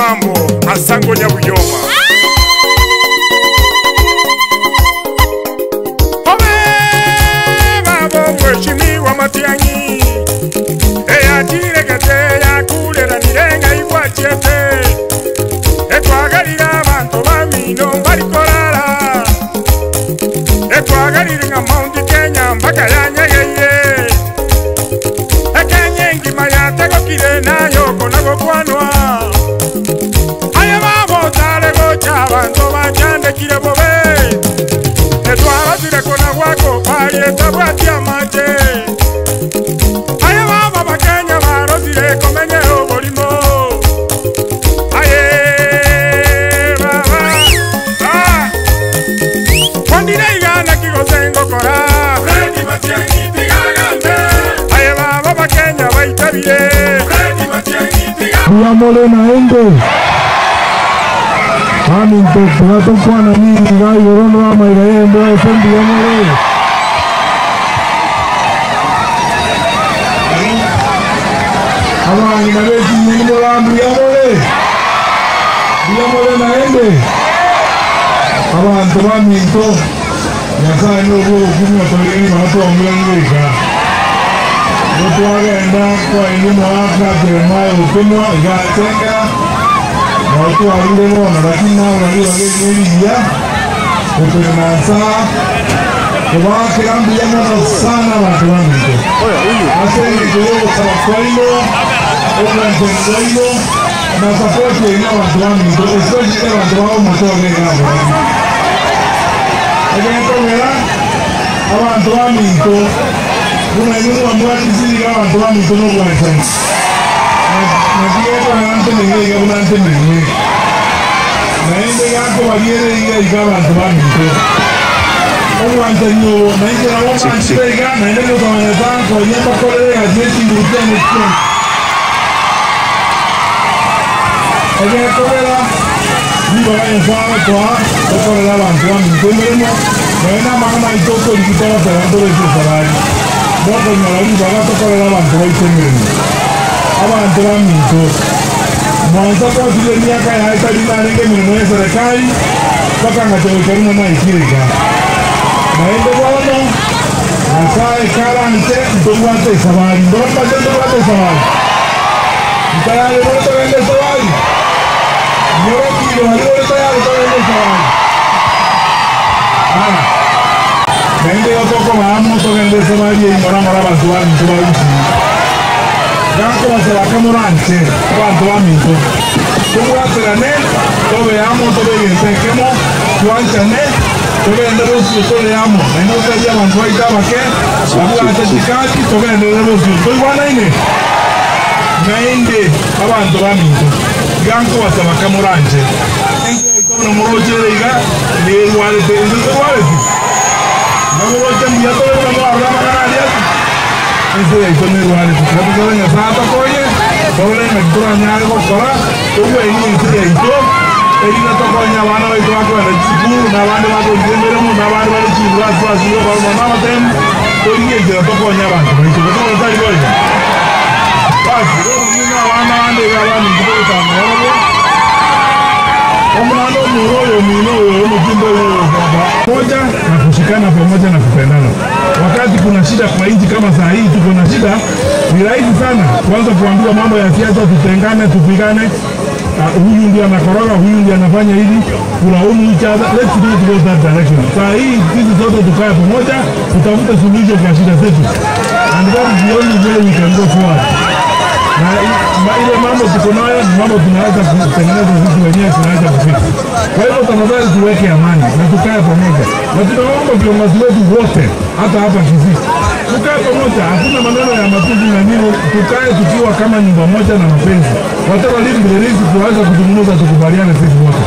mambo asango Nyabuyoma. Obe babo mheshimiwa Matiang'i eyachiregete yakureranire ng'ai gwachiete ekwagarire abanto bamino mbari korara ekwagarire ng'a Mount Kenya mpaka yanyegeire Ekenya engima yategokire naye oko nagokwanwa aye babo otare gocha abanto bachandekire bobe etwarosire kona gwako pari etabwati amache aye baba bakenya barosire komenyera oborimo aye baba ah. Kwandire igana kigose ngokora Freddy Matiang'i tigagambe aye baba bakenya baitabire Freddy Matiang'i tiga Mbuya naende Aminto tigatokwana mingi gaigoro noamaiga yembe ase mbuya more Abang'ina bekinyeni mora mbuya more mbuya more naende abantu baminto Nyasaye nobwo obukumia torigeni batwongera goika gotwagenda kwaini mwaka Jeremiah otumwa igatengera notwarire bono lakini nawe nabirageriria guturi na nsaa kubakira mbuya mono sana abantu baminto ase eng'encho yogosaba kwaino obwanchani bwaino na support yaino abantu baminto especially abantu bao omotoge igamborani egetogera abantu baminto buna inwe mwambwatisiiga abantu baminto n'obwanchani nakigetogera ntenene iga buna ntenene naende gakobariere iga iga abantu baminto obwanchani obo nainche nabo mwanchire iga naende gotomanyete nkonya mbakorere egasi echinguru chiane chionsi egetogera ribaga Nyasaye gotoa tokorera abantu baminto emeremo naende amang'ana aito okorigita goteba ntobeke esabari bokonyora ribaga tokorera abantu baito emeremo abantu baminto mwansa twasire emiaka yaye tari narenge emirimo ya serikali mpaka ng'acha goika rimo naikire iga naende bono Nyasaye karante ntobwate esabari ndorombache ntobwate esabari ntayari bono togende esabari nyorokiro bari bore tayari togende esabari aya naende gotokobamo togende esabari eimora mora abantu baminto bagusii gakobasaba kamoranche abantu baminto tobwaterane tobe amo tobe egento ekemo twanchane togende bosio tore amo naende otari abantu baito abake babwate chikati togenderere bosio toigwanaine naende abantu baminto gankobasaba kamoranche enkeitobona morochere iga nerwarete inse torwareti namoroche mbuya tore buna mwarora amang'ana aria ense yaito nerwarete tiga Nyasaye atokonye torore ng'aki toranyare gokora tobweni ense yaito erina tokonya abana baito bakogenda chisukuru na abande bakorigia emeremo na abande bare chiyunivasiti basire baroma na amatemu torigie enchera tokonya abanto baito gotobora tari boigo basi bono nyuma abana bande iga abaminto togotanga barobwo omwana omuro oyo omwino oyo omutimbo oyo moja na kushikana pamoja na kupendana. Wakati kuna shida kwa nchi kama saa hii tuko na shida, ni rahisi sana kuanza kuambiwa mambo ya siasa, tutengane, tupigane. Huyu ndiye anakoroga, huyu ndiye anafanya hivi, kulaumu each other. Let's not go that direction. Saa hii sisi sote tukae pamoja, tutafute suluhisho kwa shida zetu, and that is the only way we can go forward. Na ile mambo tuko nayo ni mambo tunaweza kutengeneza sisi wenyewe, tunaweza kufika. Kwa hivyo tafadhali tuweke amani na tukae pamoja, na tunaomba viongozi wetu wote, hata hapa Kisii, tukae pamoja, hakuna maneno ya matusi na nini, tukae tukiwa kama nyumba moja na mapenzi. Whatever little there is, tuweze kuzungumza, tukubaliane sisi wote.